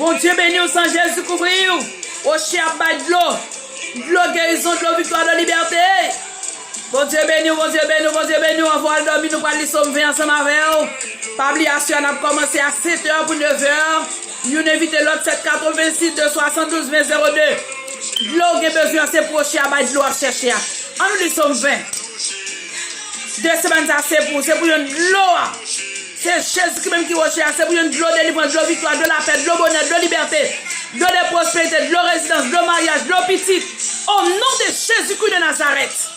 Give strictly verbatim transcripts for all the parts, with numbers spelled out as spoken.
Bondye beni w, san Jezi kouvri w. Woche ap bay dlo. Dlo gerizon, dlo viktwa, dlo libète. Bondye beni w, Bondye beni w, Bondye beni w. Anvan w al dòmi, nou pral li Sòm ven ansanm avè w. Pa bliye, aswè a n ap kòmanse a sèt è pou nèf è. Youn envite lòt, sèt katrevensis de swasanndouz ven zewo de. Dlo w gen bezwen an, se pou woche a bay dlo w ap chèche a. Ann nou li Sòm ven. De semèn sa, se pou, se pou jwenn dlo a. Se Jezikri menm ki woche a, se pou jwenn dlo delivrans, dlo viktwa, dlo lapè, dlo bonè, dlo libète, dlo de pwosperite, dlo rezidans, dlo maryaj, dlo pitit. O non de Jezikri de Nazarèt.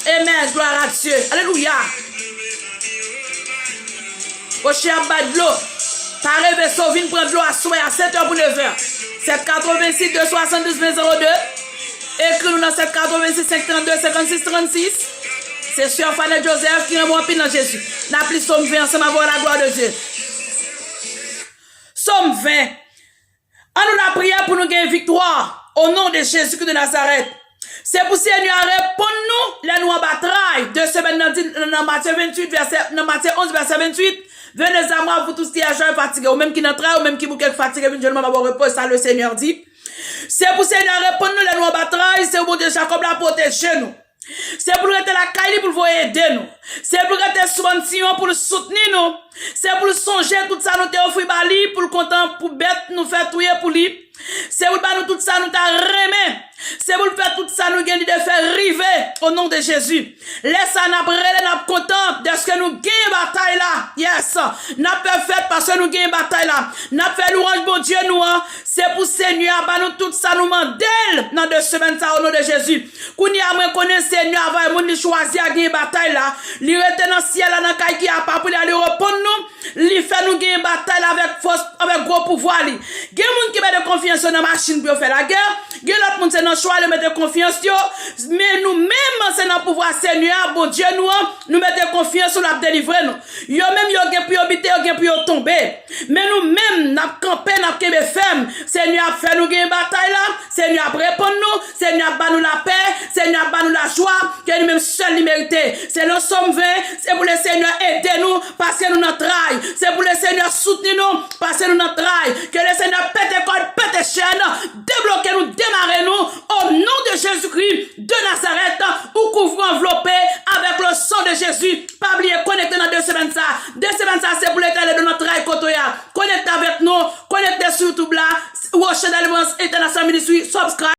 Amen, gloire à Dieu. Alelouya. Woche ap bay dlo. Pa reve, so vin pran dlo aswè a sèt è pou nèf è. Sèt katrevensis de swasanndouz ven zewo de. Ekri nou nan sèt katrevensis senk trannde senkannsis trannsis. Se sè Fanette Joseph ki renmen w anpil nan Jezi. N ap li Sòm ven ansanm avè w, la gloire de Dieu. Sòm ven. Ann nou lapriyè pou nou gen viktwa, o non de Jezikri de Nazarèt. Se pou Senyè a reponn nou lè nou anba tray. De semèn nan di nan Matye venntuit, vèsè, nan Matye onz, vèsè venntuit, Venez à moi, vous tous qui êtes fatigués. Ou menm ki nan tray, ou menm ki bouke, ki fatige, vin jwenn mwen, m a ba w repo, sa le Senyè di. Se pou Senyè a reponn nou lè nou anba tray, se pou Bondye Jakòb la pwoteje nou. Se pou l rete lakay li pou l voye ede nou. Se pou l rete sou bann Siyon pou l soutni nou. Se pou l sonje tout sa nou te ofri ba li, pou l kontan pou bèt nou fè touye pou li. Se pou l ba nou tout sa nou ta renmen. Se pou l fè tout sa nou gen lide fè rive, o non de Jezi. Lè sa a n ap rele, n ap kontan dèske nou genyen batay la. Yes. N ap fè fèt paske nou genyen batay la. N ap fè lwanj Bondye nou an. Se pou Senyè a ba nou tout sa nou mande l nan de semèn sa, o non de Jezi. Kounye a, mwen konnen Senyè a, avè moun li chwazi a genyen batay la. Li rete nan syèl la, nan kay ki apa pou li a, li reponn nou. Li fè nou genyen batay la avèk fòs, avèk gwo pouvwa li. Gen moun ki mete konfyans yo nan machin pou yo fè lagè. Gen lòt moun se nan chwa yo mete konfyans yo. Men nou menm, se nan pouvwa Senyè a, Bondye nou an, nou mete konfyans nou, l ap delivre nou. Yo menm, yo gen pou yo bite, yo gen pou yo tonbe. Men nou menm, n ap kanpe, n ap kenbe fèm. Senyè ap fè nou genyen batay la. Senyè ap reponn nou. Senyè ap ba nou lapè. Senyè ap ba nou lajwa ke li menm sèl li merite. Selon Sòm ven, se pou Lesenyè ede nou, paske nou nan tray. Se pou Lesenyè soutni nou, paske nou nan tray. Ke Lesenyè pete kòd, pete chèn, debloke nou, demare nou, o non de Jezikri de Nazarèt,